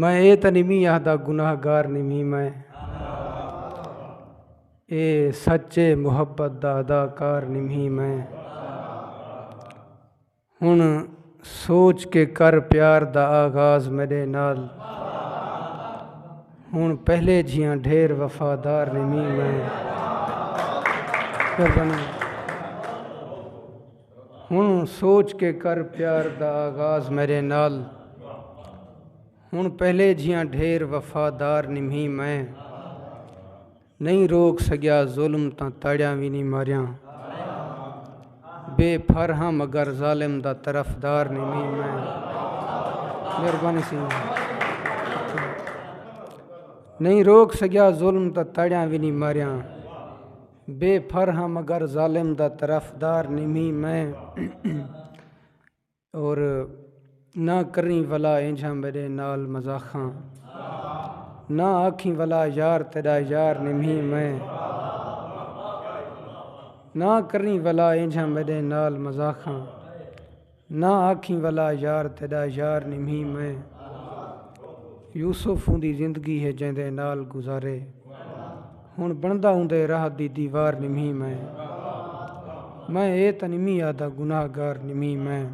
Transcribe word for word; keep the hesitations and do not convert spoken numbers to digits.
میں اے تاں نمی آہدا گناہ گار نمی میں، اے سچے محبت دا اداکار نمی میں۔ ہن سوچ کے کر پیار دا آغاز میݙے نال، ہن پہلے جھیاں ڈھیر وفادار نمی میں۔ مہربانی۔ ہن سوچ کے کر پیار دا آغاز میݙے نال، ہن پہلے جھیاں ڈھیر وفادار نمھی میں۔ نہیں روک سڳیا ظلم تاں تاڑیاں وی نہیں ماریاں، بے پھر ہاں مگر ظالم دا طرفدار نمھی میں۔ مہربانی سی۔ نہیں روک سڳیا ظلم تاں تاڑیاں وی نہیں ماریاں، بے پھر ہاں مگر ظالم دا طرفدار نمھی میں۔ اور نہ کریں ولا اینجھاں میݙے نال مذاخاں، نہ آکھیں ولا یار تیݙا یار نمھی میں۔ نہ کریں ولا اینجھاں میݙے نال مذاخاں، نہ آکھیں ولا یار تیݙا یار نمھی میں۔ یوسف اوندی زندگی ہے جیندے نال گزارے، ہݨ بݨدا اوندے راہ دی دیوار نمھی میں۔ میں اے تاں نمی آہدا گناہ گار نمھی میں۔